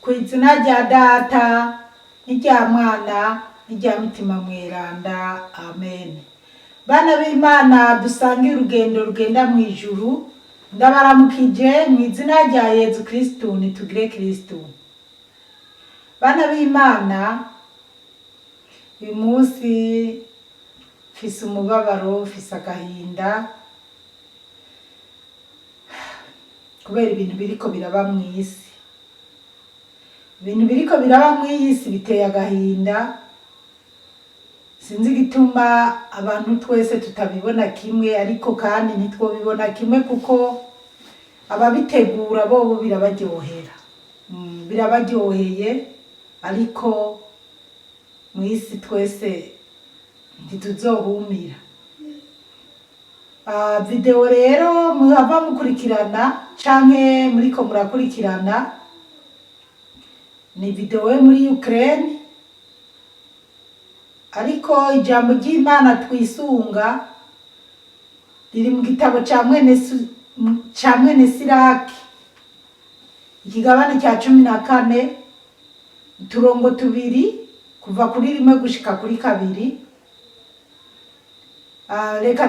Ku izina rya Data n'irya Mwana n'irya Mutima Mweranda, amen. Bana b'Imana dusangiye urugendo rugenda mu ijuru, ndabaramukije mu izina rya Yezu Kristu, nitugire Kristu. Bana b'Imana, uyu munsi mfise umubabaro, mfise agahinda kubera ibintu biriko biraba mw'isi. Ibintu biriko biraba mw'iyi si biteye agahinda, sinzi igituma abantu twese tutabibona kimwe, ariko kandi ntitwobibona kimwe kuko ababitegura bobo birabaryohera. Birabaryoheye ariko mw'isi twese ntituzohumira. Ah, video rero muhava mukurikirana canke muriko murakurikirana ni video yo muri Ukraine, ariko ijambo ry'Imana twisunga riri mu gitabo ca mwene Siraki, ikigabane cya 14, uturongo tubiri kuva kuri rimwe gushika kuri kabiri. Ah, reka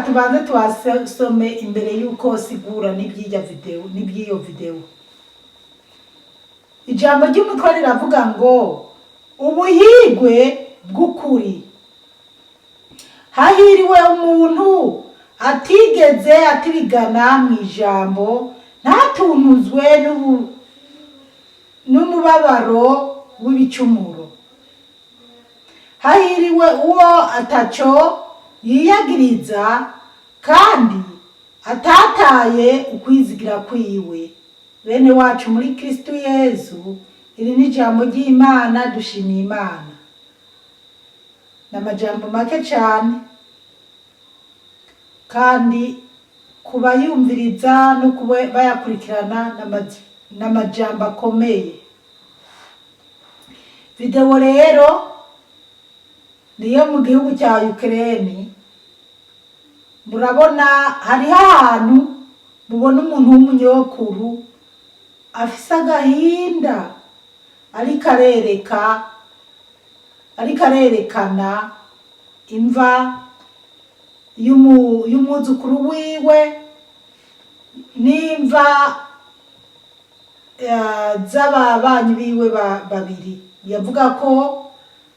tubanze tuhasome imbere y'uko sigura n'iby'irya video n'iby'iyo video. Ijambo ry'umutwe riravuga ngo ubuhigwe bw'ukuri. Hahiriwe umuntu atigeze atirigana mu ijambo, ntatunuzwe n'umubabaro w'ibicumuro. Hahiriwe uwo ataco yiyagiriza kandi atataye ukwizigira kwiwe. Bene wacu muri Kristu Yezu, iri ni ijambo ry'Imana, dushimiye Imana. Ni amajambo make cane kandi kubayumviriza no kuba bayakurikirana ni amajambo akomeye. Video rero niyo mu gihugu cya Ukraine. Murabona hariho ahantu mubona umuntu w'umunyokuru afise agahinda ariko arereka ariko arerekana imva y'umwuzukuru wiwe n'imva z'ababanyi biwe babiri. Yavuga ko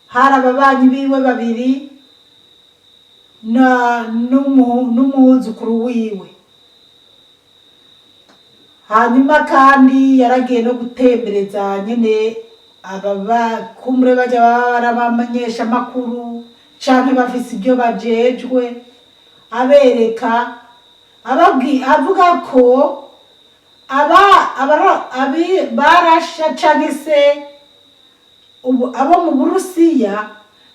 hari ababanyi biwe babiri n'umwuzukuru wiwe. Hanyuma kandi yaragiye no gutembereza nyene kumure bajya baba barabamenyesha amakuru canke bafise ibyo bajejwe, abereka avuga ko aba abaro abi barasha canke se ubu abo mu Burusiya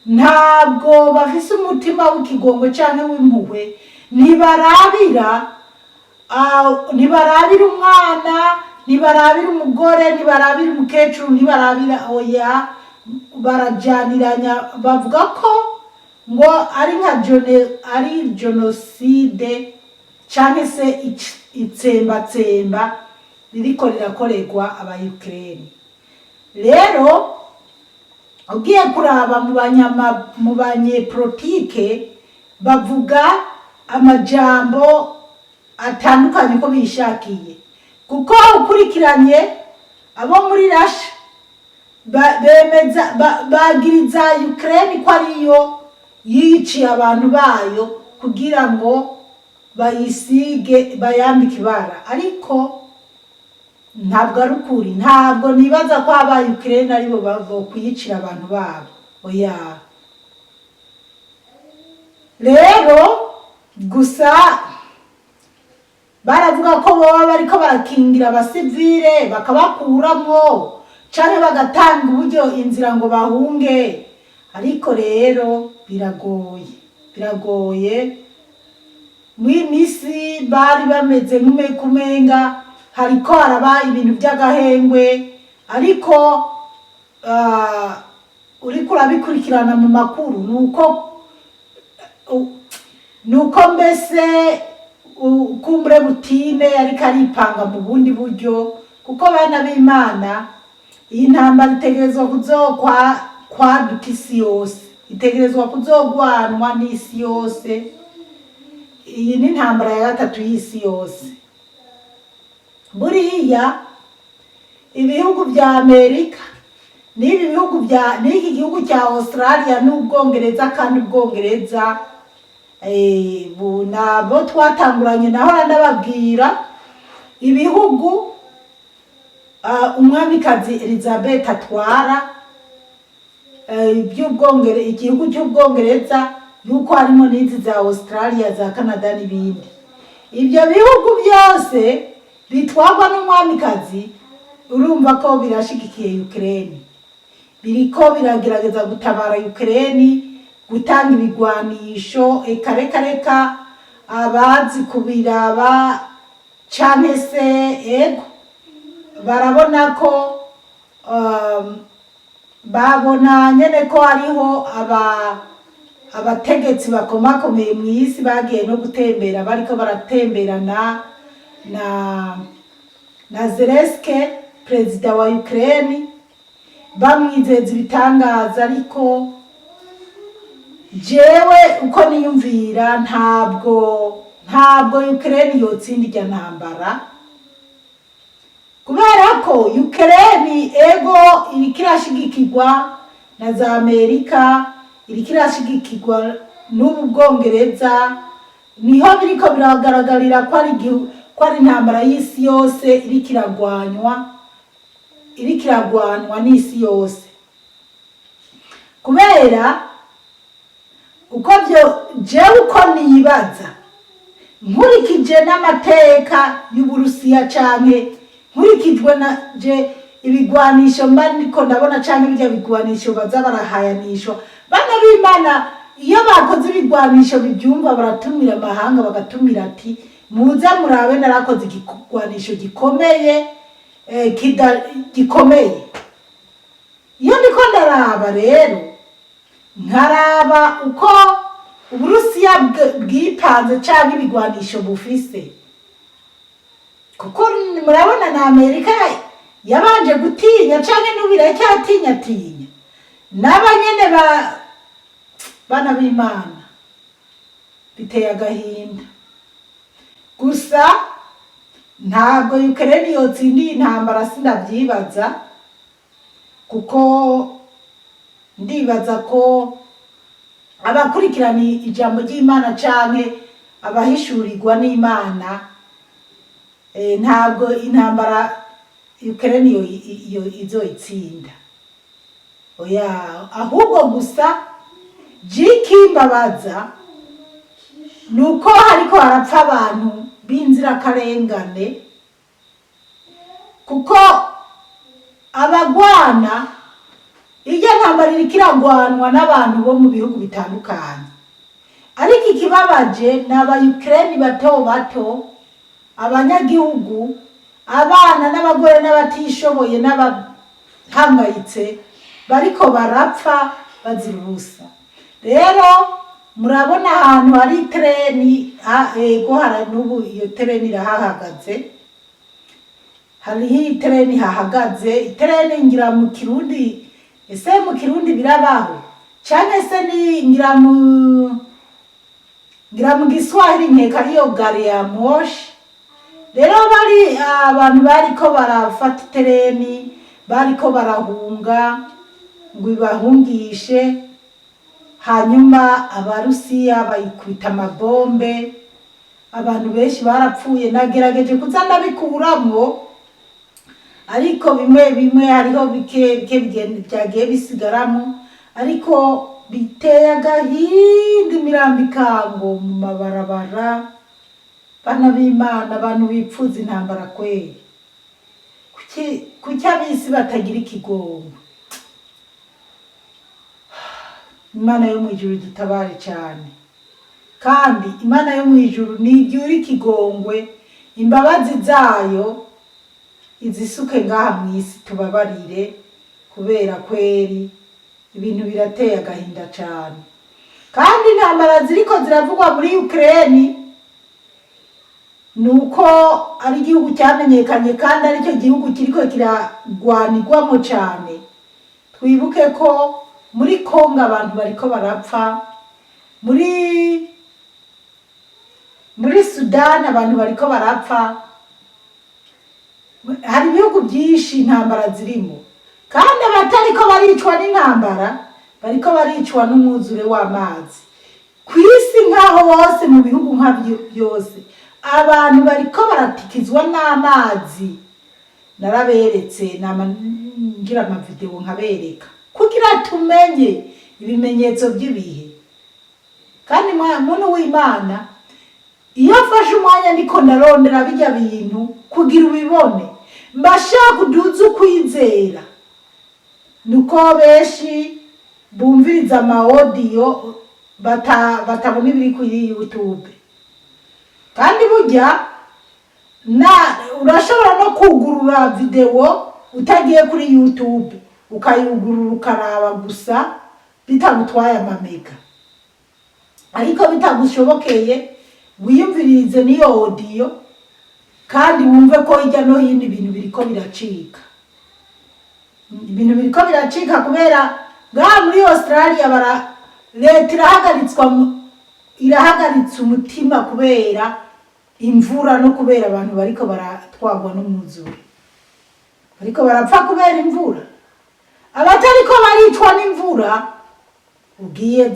ntabwo bafise umutima w'ikigongo canke w'impuhwe, ntibarabira umwana, ntibarabira umugore, ntibarabira umukecuru, ntibarabira, oya, barajaniranya. Bavuga ko ngo ari nka ari jenoside canke se itsembatsemba ririko rirakorerwa aba Ukraine. Rero ugiye kuraba mu banyepolitike bavuga amajambo atandukanye uko bishakiye, kuko ukurikiranye abo muri Russia bemeza bagiriza Ukraine ko ariyo yiciye abantu bayo kugira ngo bayisige bayambike ibara, ariko ntabwo ari ukuri. Ntabwo nibaza ko aba Ukraine aribo bokwiyicira abantu babo, oya. Rero gusa baravuga ko boba bariko barakingira abasivile bakabakuramwo canke bagatanga uburyo inzira ngo bahunge, ariko rero biragoye, biragoye. Mw'iyi misi bari bameze nk'umekumenga hariko haraba ibintu by'agahengwe, ariko uriko urabikurikirana mu makuru nuko mbese kumbure butine ariko aripanga mu bundi buryo, kuko bana b'Imana. Iyi ntambara itegerezwa kuzokwa kwaduka isi yose, itegerezwa kuzogwanwa n'isi yose. Iyi ni intambara ya gatatu y'isi yose. Buriya ibihugu vya Amerika n'ibi bihugu bya n'iki gihugu cya Australia n'Ubwongereza, kandi Ubwongereza nabo twatanguranye, nahora ndababwira ibihugu umwamikazi Elizabeth atwara, iby'Ubwongere, igihugu cy'Ubwongereza, yuko harimo n'izi za Australia, za Canada n'ibindi. Ibyo bihugu byose bitwarwa n'umwamikazi, urumva ko birashigikiye Ukraine, biriko biragerageza gutabara Ukraine, gutanga ibigwanisho. Eka reka reka, abazi kubiraba canke se ego barabona ko babona nyene ko hariho abategetsi bakomakomeye mu isi bagiye no gutembera, bariko baratemberana na Zelensky, perezida wa Ukraine, bamwizeza ibitangaza. Ariko jewe uko niyumvira, ntabwo Ukraine yotsinda irya ntambara, kubera ko Ukraine ego iriko irashigikirwa na za Amerika, iriko irashigikirwa n'ubu Bwongereza. Niho biriko biragaragarira ko ari intambara y'isi yose iriko iragwanywa, iriko iragwanwa n'isi yose. Kubera uko byo, jewe uko nibaza, nkurikije n'amateka y'Uburusiya, canke nkurikijwe na je ibigwanisho mba ndiko ndabona, canke birya bigwanisho baza barahayanishwa, bana b'Imana, iyo bakoze ibigwanisho bibyumva, baratumira amahanga, bagatumira ati: "Muze murabe, narakoze igigwanisho gikomeye, gikomeye." Iyo ndiko ndaraba rero, nkaraba uko Uburusiya bwipanze canke ibigwanisho bufise, kuko murabona na Amerika yabanje gutinya, canke n'ubu iracyatinyatinya n'aba nyene ba bana b'Imana. Biteye agahinda gusa. Ntabwo Ukraine yotsindiye intambara, sindavyibaza, kuko ndibaza ko abakurikirana ijambo ry'Imana canke abahishurirwa n'Imana, ntabwo intambara Ukraine iyo izoyitsinda, oya. Ahubwo gusa jikimbabaza nuko hariko harapfa abantu b'inzirakarengane, kuko abagwana irya ntambara iriko iragwanwa n'abantu bo mu bihugu bitandukanye, ariko ikibabaje ni aba Ukraine bato bato, abanyagihugu, abana n'abagore n'abatishoboye n'abahangayitse bariko barapfa bazira ubusa. Rero murabona ahantu hari tereni, ego, hari n'ubu iyo tereni irahahagaze, hariho itereni hahagaze. Itereni ngira mu Kirundi, ese mu Kirundi birabaho? Canke se ni ngira mu Giswahili, nkeka ariyo gari ya moshi. Rero bari abantu bariko barafata itereni, bariko barahunga ngo ibahungishe, hanyuma Abarusiya bayikubita amabombe, abantu benshi barapfuye. Nagerageje kuza ndabikuramwo, ariko bimwe bimwe hariho bike bike byagiye bisigaramo, ariko biteye agahinda, imirambo ikango mu mabarabara. Bana b'Imana, abantu bipfuza intambara kweri? Kuki ab'isi batagira ikigongwe? Imana yo mu ijuru dutabare cyane, kandi Imana yo mu ijuru nibyura ikigongwe, imbabazi zayo izisuke ngaha mu isi, tubabarire, kubera kweri ibintu birateye agahinda cyane. Kandi intambara ziriko ziravugwa muri Ukraine. Ni uko ari igihugu cyamenyekanye kandi aricyo gihugu kiriko kiragwanirwamo cyane. Twibuke ko muri Kongo abantu bariko barapfa, muri Sudani abantu bariko barapfa. Hari ibihugu byinshi intambara zirimo, kandi abatariko baricwa n'intambara bariko baricwa n'umwuzure w'amazi. Ku isi nk'aho hose, mu bihugu nka byose, abantu bariko baratikizwa n'amazi. Naraberetse, nama ngira amavideo nkabereka kugira tumenye ibimenyetso by'ibihe. Kandi muntu w'Imana, iyo mfashe umwanya ndiko ndarondera bijya bintu kugira ubibone, mbashaka uduze ukwizera. Nuko benshi bumviriza ama audio, batabona ibiri kuri YouTube. Kandi burya na urashobora no kugurura video utagiye kuri YouTube, ukayugurura ukaraba gusa bitagutwaye amamega. Ariko bitagushobokeye, wiyumvirize n'iyo audio kandi wumve ko hirya no hino ibintu biriko biracika. Ibintu biriko biracika kubera ngaha muri Australia bara leta irahagaritswa irahagaritse umutima kubera imvura no kubera abantu bariko baratwagwa n'umwuzure, bariko barapfa kubera imvura. Abatariko baricwa n'imvura, ugiye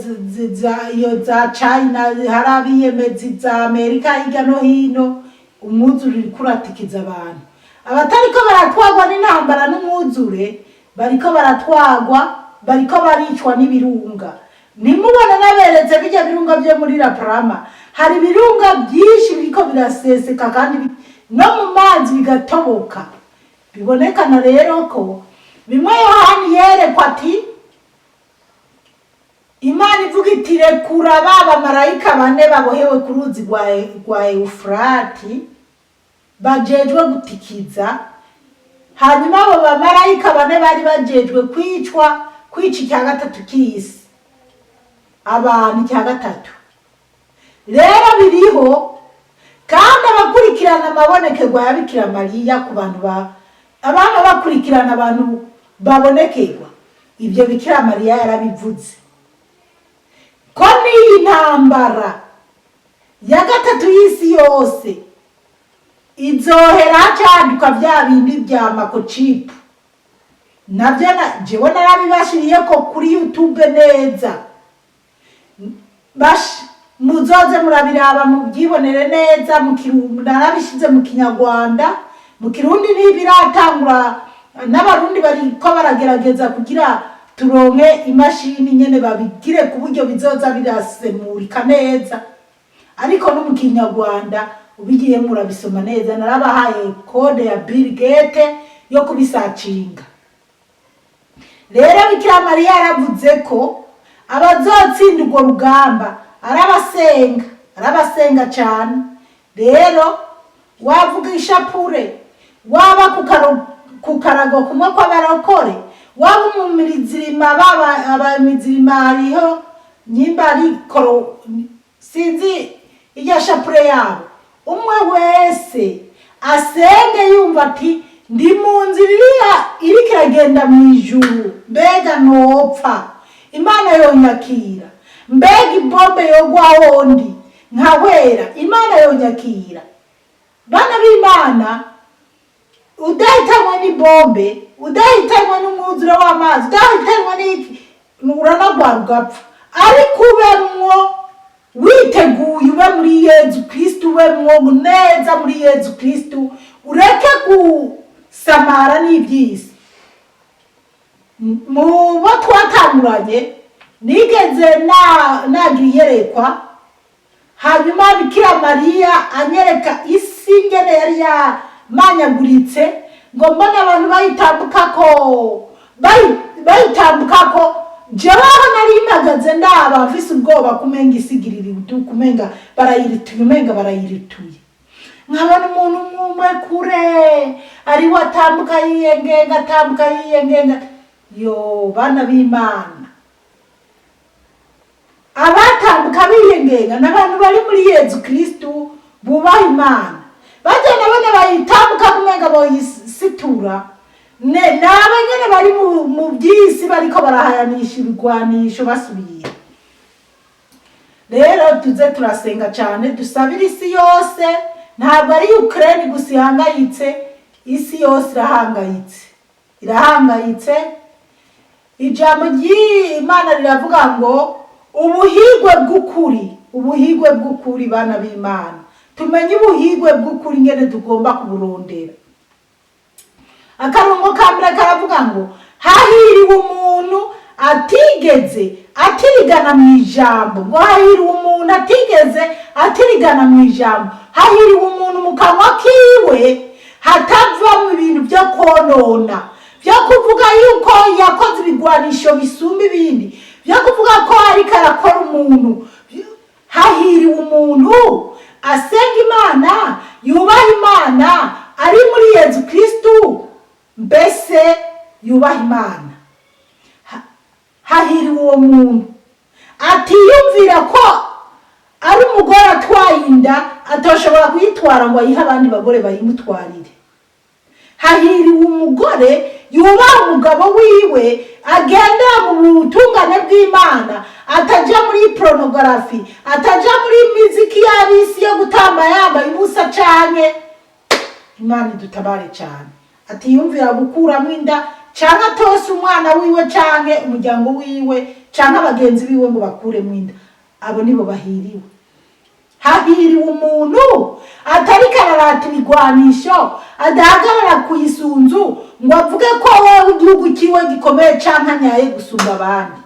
iyo za China, hari abiyemezi za Amerika, hirya no hino umwuzure uriko uratikiza abantu. Abatariko baratwagwa n'intambara n'umwuzure, bariko baratwagwa, bariko baricwa n'ibirunga. Ntimubone naberetse bijya birunga byo muri La Palma. Hari ibirunga byinshi biriko biraseseka kandi no mu mazi bigatoboka. Bibonekana rero ko bimwe Yohani yerekwa ati Imana ivuga iti: "Rekura ba bamarayika bane babohewe ku ruzi rwa Ewufurati bajejwe gutikiza." Hanyuma abo bamarayika bane bari bajejwe kwicwa, kwica icya gatatu cy'isi, abantu icya gatatu. Rero biriho, kandi abakurikirana amabonekerwa ya Bikira Mariya, ku bantu ba abana bakurikirana abantu babonekerwa, ibyo Bikira Mariya yarabivuze ko n'iyi ntambara ya gatatu y'isi yose izohera hacaduka bya bindi bya microchip. Nabyo jewe narabibashiriye ko kuri YouTube neza. Bash muzoze murabiraba mubyibonere neza. Mu Kirundi narabishize, mu Kinyarwanda, mu Kirundi ntibiratangura, n'Abarundi bariko baragerageza kugira turonke imashini nyene babigire ku buryo bizoza birasemurika neza. Ariko no mu Kinyarwanda ubigiye murabisoma neza. Narabahaye code ya Bill Gates yo kubisacinga. Rero Bikira Mariya yaravuze ko abazotsinda urwo rugamba arabasenga, arabasenga cyane. Rero wavuga ishapure, waba ku karago kumwe kw'abarokore, waba umumizirima, baba abamizirima, hariho nyimba ari koro, sinzi irya shapure yabo. Umwe wese asenge yumva ati: "Ndi mu nzira iriya iriko iragenda mu ijuru. Mbega nopfa Imana yonyakira? Mbega ibombe yogwa hondi nkahwera, Imana yonyakira?" Bana b'Imana, udahitanwe n'ibombe, udahitanwe n'umwuzure w'amazi, udahitanwe n'iki, uranagwara ugapfa, ariko ubemwo witeguye, ube muri Yezu Kristu, ubemwo neza muri Yezu Kristu, ureke gusamara n'iby'isi. Mu bo twatanguranye, nigeze nagira iyerekwa, hanyuma Bikira Mariya anyereka isi ngene yari yamanyaguritse, ngo mbone abantu bayitambukako, bayitambukako. Jewe aho nari mpagaze ndaba mfise ubwoba, kumenga isigirira udu, kumenga barayirituye, umenga barayirituye. Nkabona umuntu umwe kure ariwe atambuka yiyengenga, atambuka yiyengenga. Yo, bana b'Imana, abatambuka biyengenga ni abantu bari muri Yezu Kristu, bubaha Imana. Bajya nabone bayitambuka kumenga boyisitura, ni abanyene bari mu by'isi, bariko barahayanisha ibigwanisho basubira. Rero tuze turasenga cyane, dusabire isi yose. Ntabwo ari Ukraine gusa ihangayitse, isi yose irahangayitse, irahangayitse. Ijambo ry'Imana riravuga ngo ubuhigwe bw'ukuri, ubuhigwe bw'ukuri. Bana b'Imana, tumenye ubuhigwe bw'ukuri ingene tugomba kuburondera. Akarongo ka mbere karavuga ngo hahiriwe umuntu atigeze atirigana mu ijambo, ngo hahiriwe umuntu atigeze atirigana mu ijambo, hahiriwe umuntu mu kanwa kiwe hatavamo ibintu byo konona, byo kuvuga yuko yakoze ibigwanisho bisumba ibindi, byo kuvuga ko ariko arakora umuntu. Hahiriwe umuntu asenga Imana, yubaha Imana, ari muri Yezu Kristu, mbese yubaha Imana. Hahiriwe uwo muntu atiyumvira ko ari umugore atwaye inda atoshobora kuyitwara ngo ayihe abandi bagore bayimutwarire. Hahiriwe umugore yubaha umugabo wiwe, agendera mu butungane bw'Imana, ataja muri pornography, ataja muri miziki y'abisi yo gutamba yambaye ubusa canke. Imana idutabare cyane. Atiyumvira gukuramo inda canke atose umwana wiwe canke umuryango wiwe canke abagenzi biwe ngo bakuremo inda. Abo nibo bahiriwe. Hahiriwe umuntu atariko ararata ibigwanisho, adahagarara ku isunzu ngo avuge ko wewe igihugu kiwe gikomeye canke anyaye gusumba abandi.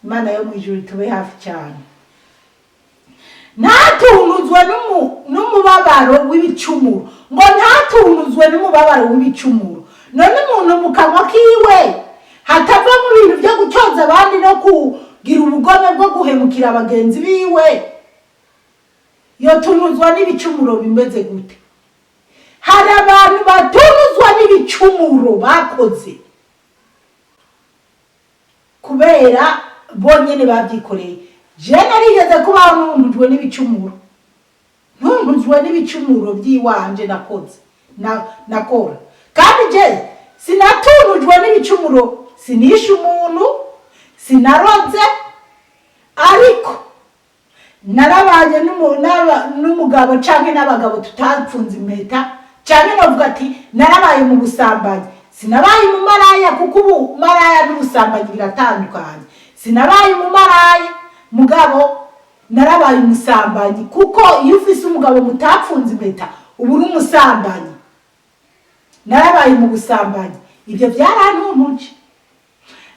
Imana yo mu ijuru tube hafi cyane. Ntatunuzwe n'umubabaro w'ibicumuro, ngo ntatunuzwe n'umubabaro w'ibicumuro. None umuntu mu kanwa kiwe hatavamo ibintu byo gutyoza abandi no kugira ubugome bwo guhemukira bagenzi biwe, yotunuzwa n'ibicumuro bimeze gute? Hari abantu batunuzwa n'ibicumuro bakoze kubera bonyene babyikoreye. Je narigeze kubaho ntuntujwe n'ibicumuro, ntuntujwe n'ibicumuro by'iwanje nakoze nakora. Kandi je sinatunujwe n'ibicumuro, sinishe umuntu, sinaroze, ariko narabanye n'umugabo canke n'abagabo tutapfunze impeta, canke novuga ati narabaye mu busambanyi. Sinabaye mu maraya, kuko ubu maraya n'ubusambanyi biratandukanye. Sinabaye mu maraya, mugabo narabaye umusambanyi, kuko iyo ufise umugabo mutapfunze impeta uba uri umusambanyi. Narabaye mu busambanyi, ibyo byarantuntuje.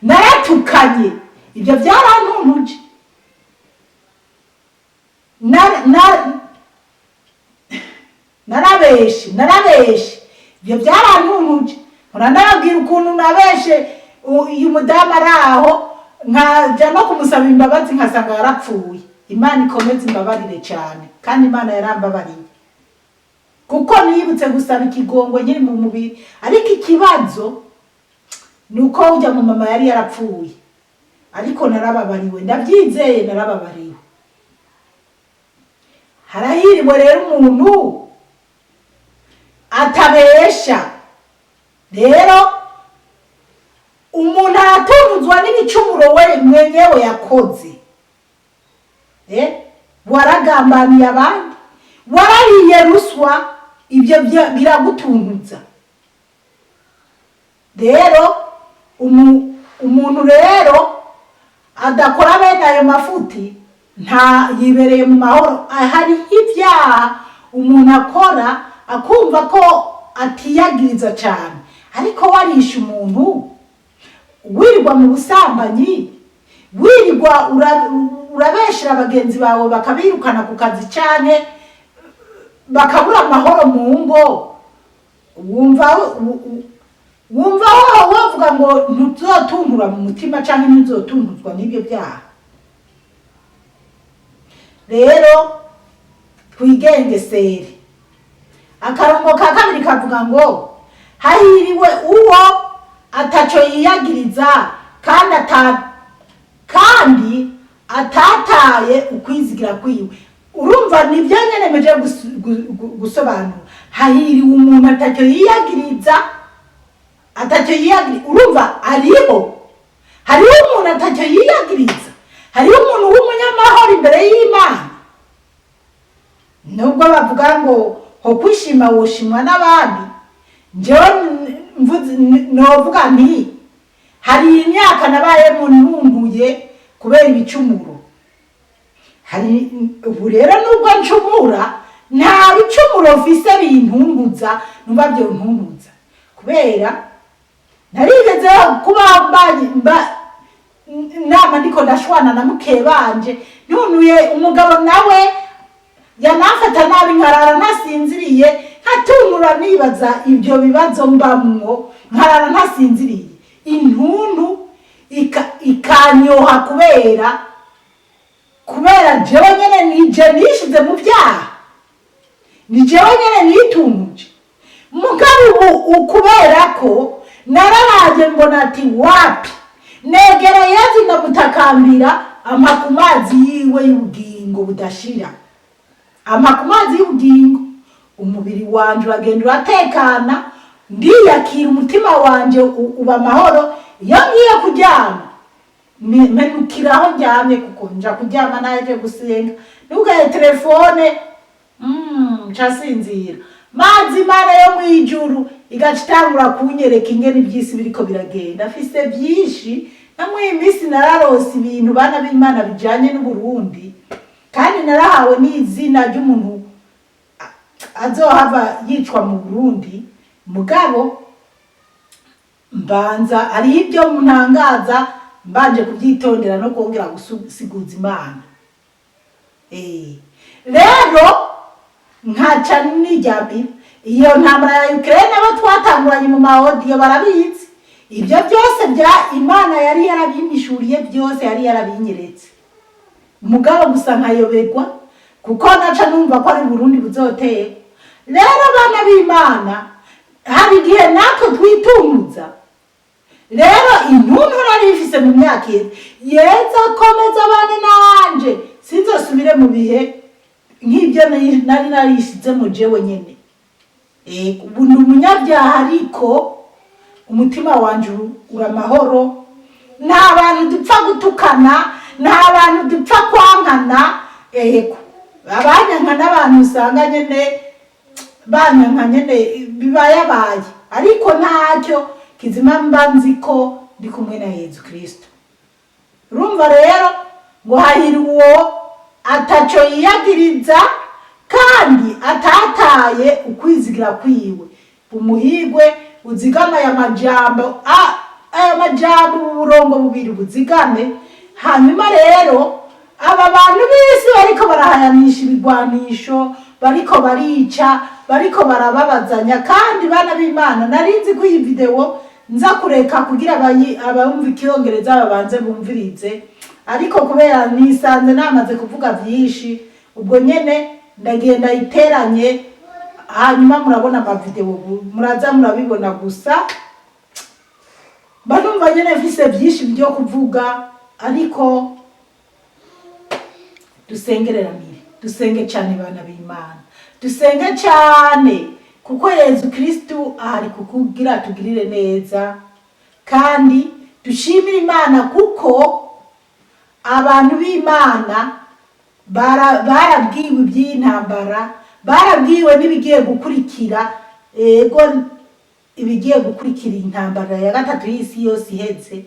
Naratukanye, ibyo byarantuntuje. Narabeshe, narabeshe, ibyo byarantuntuje. Mpora ndababwira ukuntu nabeshe uyu mudamu ari aho, nkaja no kumusaba imbabazi nkasanga yarapfuye. Imana ikomeze imbabarire cyane, kandi Imana yarambabariye kuko nibutse gusaba ikigongwe nkiri mu mubiri. Ariko ikibazo ni uko ujya mu mama yari yarapfuye. Ariko narababariwe, ndabyizeye, narababariwe. Harahiriwe rero umuntu atabesha. Rero umuntu aratunuzwa n'ibicumuro we mwenyewe yakoze. Waragambaniye abandi, warariye ruswa, ibyo biragutuntuza. Rero umuntu rero adakora bene ayo mafuti nta yibereye mu mahoro. Hari ibyaha umuntu akora akumva ko atiyagiriza cyane, ariko warisha umuntu, wirirwa mu busambanyi, wirirwa urabeshera bagenzi bawe bakabirukana ku kazi cyane, bakabura amahoro mu ngo, wumva wovuga ngo ntuzotuntura mu mutima cyangwa ntuzotuntuzwa n'ibyo byaha? Rero twigengesere. Akarongo ka kabiri kavuga ngo hahiriwe uwo ataco yiyagiriza kandi atataye ukwizigira kwiwe. Urumva nibyo nyene meje gusobanura. Hahiriwe umuntu atacyo yiyagiriza, atacyo yiyagiriza. Urumva hariho umuntu atacyo yiyagiriza, hariho umuntu w'umunyamahoro imbere y'Imana. Nubwo bavuga ngo ho kwishima woshimwa n'abandi, njyewe novuga nti hari imyaka nabaye ntuntuye kubera ibicumuro. Hari ubu rero nubwo ncumura, nta bicumuro mfise bintuntuza, numva byontuntuza, kubera narigeze kuba mba nama ndiko ndashwana na mukebanje, ntunuye umugabo nawe yanafata nabi, nkarara ntasinziriye, nkatunura nibaza ibyo bibazo mbamwo, nkarara ntasinziriye, intuntu ikanyoha kubera jewe nyene nije nishize mu byaha, ni jewe nyene nitunuje. Mugabo ubu kubera ko nararaje mbona ati wapi, negera Yezu ndamutakambira, ampa ku mazi yiwe y'ubugingo budashira, ampa ku mazi y'ubugingo, umubiri wanje uragenda uratekana, ndiyakira, umutima wanje uba amahoro. Iyo ngiye kuryama, menukira aho ndyamye, kuko nja kuryama naje gusenga, ntugaye telefone, nca sinzira. Mazi Imana yo mwijuru igaca itangura kunyereka ingene ivy'isi biriko biragenda. Afise vyinshi namwe iyi minsi nararose ibintu, bana b'Imana, bijanye n'Uburundi, kandi narahawe n'izina ry'umuntu azohava yicwa mu Burundi. Mugabo mbanza hariho ibyo ntangaza, mbanje kubyitondera no kongera gusiguza Imana. Rero nkaca niryamira. Iyo ntambara ya Ukraine, abo twatanguranye mu ma audio barabizi, ibyo byose bya Imana yari yarabimpishuriye, byose yari yarabinyeretse, mugabo gusa nkayoberwa kuko naca numva ko ari Burundi buzotera. Rero abana b'Imana, hari igihe natwe twitumuza. Rero intuntu nari ifise mu myaka iheze, Yeza akomeza abane nanje, sinzosubire mu bihe nk'ibyo nari narishizemo jewe nyene. Ego, ubu ndi umunyabyaha, ariko umutima wanje uri amahoro. Nta bantu dupfa gutukana, nta bantu dupfa kwankana. Ego, abanyanka n'abantu usanga nyene banyanka nyene bibayabaye, ariko ntacyo kizima mba nzi ko ndi kumwe na Yezu Kristo. Urumva rero ngo hahira uwo ataco yiyagiriza kandi atataye ukwizigira kwiwe. Umuhigwe uzigame aya majambo, aya majambo, ubu burongo bubiri buzigame. Hanyuma rero aba bantu b'isi bariko barahayanisha ibigwanisho, bariko barica, bariko barababazanya. Kandi bana b'Imana, narinzi ko iyi video nza kureka kugira abumva icyongereza babanze bumvirize, ariko kubera nisanze namaze kuvuga vyinshi, ubwo nyene ndagenda iteranye. Hanyuma murabona ama video, muraza murabibona. Gusa mba numva nyene mfise vyinshi vyo kuvuga, ariko dusengereranire, dusenge cyane bana b'Imana, dusenge cyane, kuko Yezu Kristu ahari kukugira tugirire neza. Kandi dushimire Imana kuko abantu b'Imana barabwiwe iby'intambara, barabwiwe n'ibigiye gukurikira. Ego, ibigiye gukurikira intambara ya gatatu y'isi yose iheze,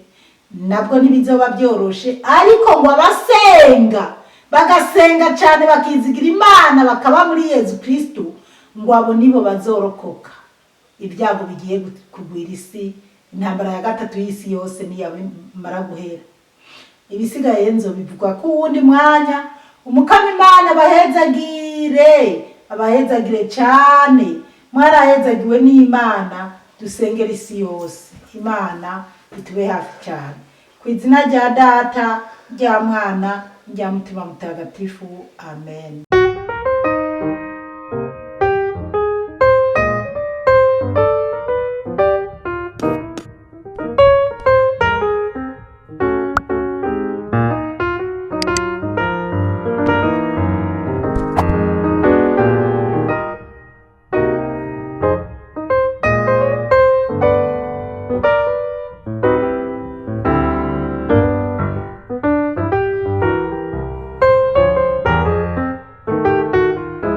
nabwo ntibizoba byoroshe. Ariko ngo abasenga, bagasenga cyane, bakizigira Imana, bakaba muri Yezu Kristu, ngo abo nibo bazorokoka ibyago bigiye kugwira isi. Intambara ya gatatu y'isi yose niyamara guhera, ibisigaye nzobivuga ko uwundi mwanya. Umukama Imana abahezagire, abahezagire cyane. Mwarahezagiwe n'Imana. Dusengera isi yose, Imana itube hafi cyane. Ku izina rya Data, rya Mwana, rya Mutima Mutagatifu, amen.